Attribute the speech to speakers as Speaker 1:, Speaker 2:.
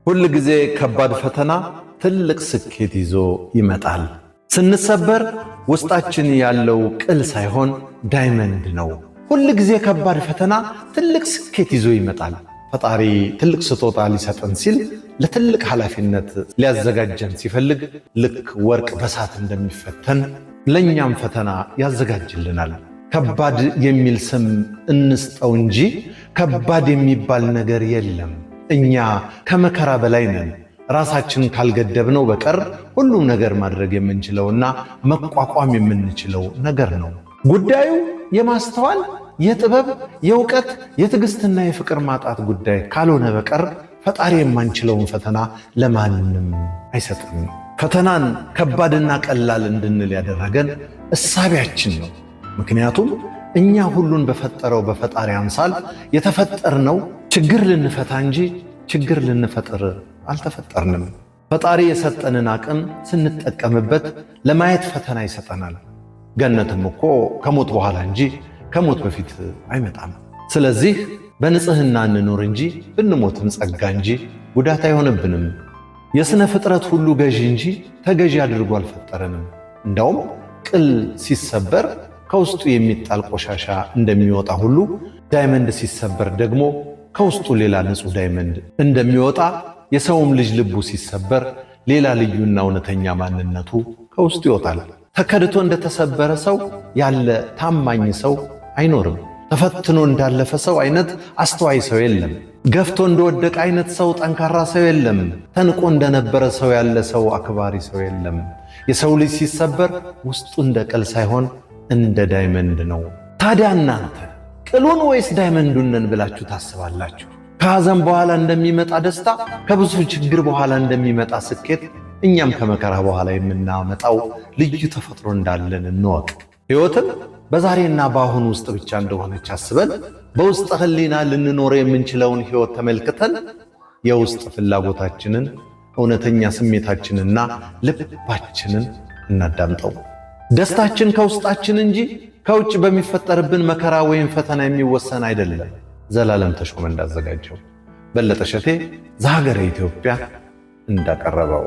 Speaker 1: ሁል ጊዜ ከባድ ፈተና ትልቅ ስኬት ይዞ ይመጣል። ስንሰበር ውስጣችን ያለው ቅል ሳይሆን diamond ነው። ሁል ጊዜ ከባድ ፈተና ትልቅ ስኬት ይዞ ይመጣል። ፈጣሪ ትልቅ ስጦታ ሊሰጠን ሲል፣ ለትልቅ ኃላፊነት ሊያዘጋጀን ሲፈልግ፣ ልክ ወርቅ በሳት እንደሚፈተን ለእኛም ፈተና ያዘጋጅልናል። ከባድ የሚል ስም እንስጠው እንጂ ከባድ የሚባል ነገር የለም። እኛ ከመከራ በላይ ነን። ራሳችን ካልገደብነው በቀር ሁሉም ነገር ማድረግ የምንችለውና መቋቋም የምንችለው ነገር ነው። ጉዳዩ የማስተዋል፣ የጥበብ፣ የእውቀት፣ የትዕግስትና የፍቅር ማጣት ጉዳይ ካልሆነ በቀር ፈጣሪ የማንችለውን ፈተና ለማንም አይሰጥም። ፈተናን ከባድና ቀላል እንድንል ያደረገን እሳቢያችን ነው። ምክንያቱም እኛ ሁሉን በፈጠረው በፈጣሪ አምሳል የተፈጠርነው ችግር ልንፈታ እንጂ ችግር ልንፈጥር አልተፈጠርንም። ፈጣሪ የሰጠንን አቅም ስንጠቀምበት ለማየት ፈተና ይሰጠናል። ገነትም እኮ ከሞት በኋላ እንጂ ከሞት በፊት አይመጣም። ስለዚህ በንጽህና እንኖር እንጂ ብንሞትም ጸጋ እንጂ ጉዳት አይሆንብንም። የሥነ ፍጥረት ሁሉ ገዢ እንጂ ተገዢ አድርጎ አልፈጠረንም። እንዳውም ቅል ሲሰበር ከውስጡ የሚጣል ቆሻሻ እንደሚወጣ ሁሉ፣ diamond ሲሰበር ደግሞ ከውስጡ ሌላ ንጹሕ diamond እንደሚወጣ፣ የሰውም ልጅ ልቡ ሲሰበር ሌላ ልዩና እውነተኛ ማንነቱ ከውስጡ ይወጣል። ተከድቶ እንደተሰበረ ሰው ያለ ታማኝ ሰው አይኖርም። ተፈትኖ እንዳለፈ ሰው አይነት አስተዋይ ሰው የለም። ገፍቶ እንደወደቀ አይነት ሰው ጠንካራ ሰው የለም። ተንቆ እንደነበረ ሰው ያለ ሰው አክባሪ ሰው የለም። የሰው ልጅ ሲሰበር ውስጡ እንደ ቅል ሳይሆን እንደ diamond ነው። ታዲያ እናንተ ቅሉን ወይስ diamond ኡን ነን ብላችሁ ታስባላችሁ? ከሐዘን በኋላ እንደሚመጣ ደስታ፣ ከብዙ ችግር በኋላ እንደሚመጣ ስኬት፣ እኛም ከመከራ በኋላ የምናመጣው ልዩ ተፈጥሮ እንዳለን እንወቅ። ሕይወትን በዛሬና በአሁኑ ውስጥ ብቻ እንደሆነች አስበን፣ በውስጥ ሕሊና ልንኖር የምንችለውን ሕይወት ተመልክተን፣ የውስጥ ፍላጎታችንን፣ እውነተኛ ስሜታችንና ልባችንን እናዳምጠው። ደስታችን ከውስጣችን እንጂ ከውጭ በሚፈጠርብን መከራ ወይም ፈተና የሚወሰን አይደለም። ዘላለም ተሾመ እንዳዘጋጀው፣ በለጠ ሸቴ ዘሀገረ ኢትዮጵያ እንዳቀረበው።